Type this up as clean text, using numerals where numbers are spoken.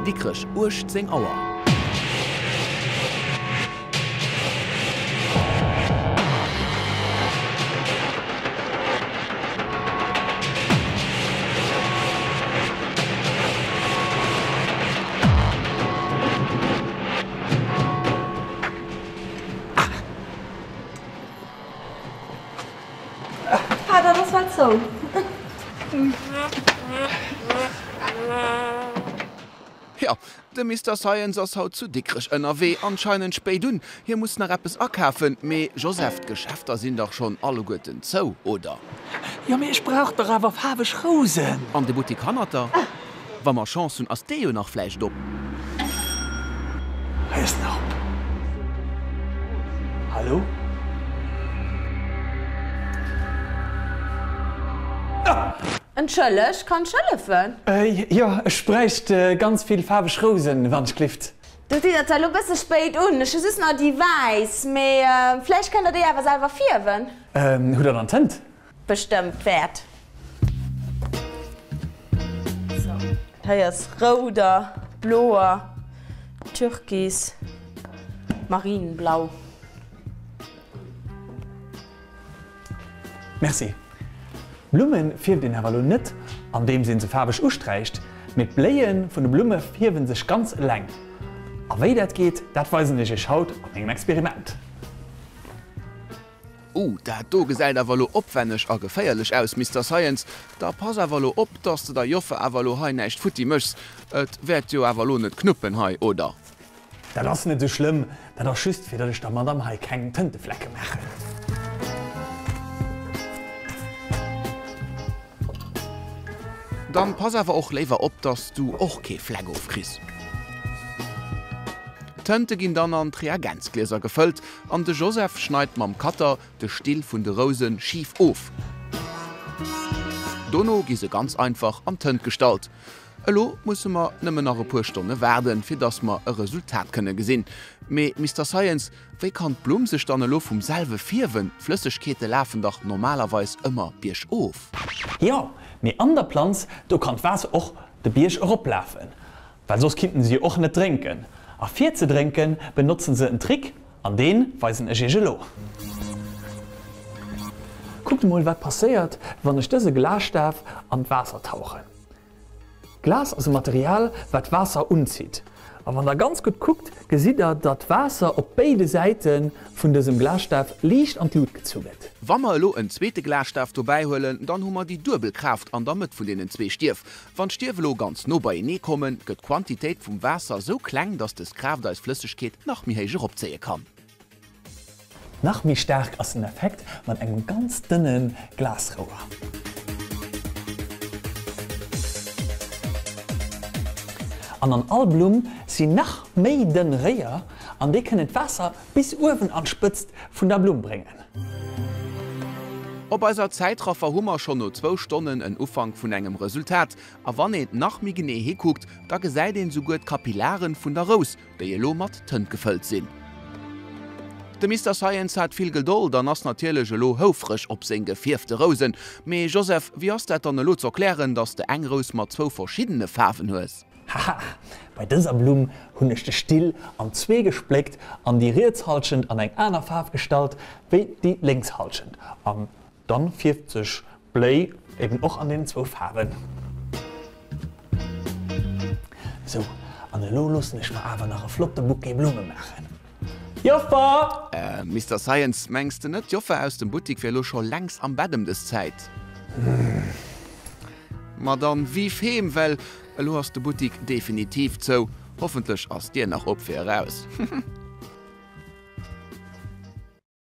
Dikrech, 18 Auer. Ah, dat ass well zou. Jo, de Mister Science ass haut zu Dikrech ënnerwee, anscheinend spéit un. Hie muss nach eppes akafen. Mee Joseph, d'Geschäfter sinn dach schonn alleguerten zou, oder? Jo, mee ech brauch dach awer faarweg Rousen! An de Buttik hannert der? Wa mer Chance hunn, ass dee jo nach vläicht op. Hei ass nach op. Hallo? Ah! Entschëlleg, kann ech hëllefen? Jo, ech bräicht ganz vill faarweg Rousen, wann ech glift. Do deet der zwar elo bësse spéit un, ech hu just nach déi wäiss, mee vläicht kënnt der déi awer selwer fierwen. Hutt der dann Tënt? Bestëmmt wäert. Sou, hei ass rouder, bloer, türkis, marineblau. Merci. Blumme fierft een awer elo net andeems een se faarweg usträicht, mee d'Bléie vun de Blumme fierwen sech ganz eleng. A wéi dat geet, dat weisen ech iech haut a mengem Experiment. Uh, dat do gesäit awer elo opwenneg a geféierlech aus, Mister Science. Da pass awer elo op, dass de der Joffer awer elo hei näischt futti méchs. Et wäert jo awer elo net knuppen hei, oder? Dat ass net esou schlëmm, dat ass just fir datt ech der Madame hei keng Tënteflecke maachen. Dann pass awer och léiwer op, dass du och kee Fleck ofkriss. D'Tënte ginn dann an d'Reagenzglieser gefëllt an de Joseph schneit mam Cutter de Still vun de Rousen schif of. Dono gi se ganz einfach an d'Tënt gestallt. Elo musse mer nëmmen nach e puer Stonne waarden, fir dass mer e Resultat kënne gesinn. Mee Mister Science, wéi kann d'Blumm sech dann elo vum selwe fierwen? D'Flëssegkeete lafen dach normalerweis ëmmer biergof. Jo, mee an der Planz, do kann d'Waasser och de Bierg eroplafen, well soss kinnten se jo och net drénken. A fir ze drénken, benotzen se en Trick, an dee weisen ech iech elo. Kuckt emol, wat passéiert, wann ech dëse Glasstaf an d'Waasser tauchen. Glas ass e Material, wat Waasser unzitt. A wann der ganz gutt kuckt, gesitt der, datt d'Waasser op béide Säite vun dësem Glasstaf liicht an d'Lut gezu gëtt. Wa mer elo en zweete Glasstaf dobäi huelen, dann hu mer déi duebel Kraaft an der Mëtt vun deenen zwee Stieff. Wann d'Stieff elo ganz no beienee kommen, gëtt d'Quantitéit vum Waasser sou kleng, datt des Kraaft eis Flëssegkeet nach méi héich eropzéie kann. Nach méi staark ass den Effekt mat engem ganz dënne Glasrouer. An an all Blumm sinn nach méi dënn Réier an déi kënnen d'Waasser bis uewen an d'Spëtzt vun der Blumm bréngen. Op eiser Zäitraffer hu mer schonn no zwou Stonnen en Ufank vun engem Resultat. A wann een nach méi genee hikuckt, da gesäit een souguer d'Kapillaren vun der Rous, déi elo mat Tënt gefëllt sinn. De Mister Science hat vill Gedold an ass natierlech elo houfreg op seng gefierfte Rousen. Mee Joseph, wéi ass dat dann elo z'erklären, dass de eng Rous mat zwou verschiddene Faarwen hues? Haha, bei dëser Blumm hunn ech de Still an zwee gespléckt an déi riets Halschent an eng aner Faarf gestallt wéi déi lénks Halschent. An Dann fierft sech d'Bléi eben och an den zwou Faarwen. Sou, an elo loossen ech mer awer nach e flotte Bouquet Blumme maachen. Joffer! Mister Science, mengs de net d'Joffer aus dem Buttik wier elo scho lenks am Bett em des Zäit? Ma dann vive heem, well elo ass de Buttik definitiv zou. Hoffentlech ass d'Dier nach op fir eraus.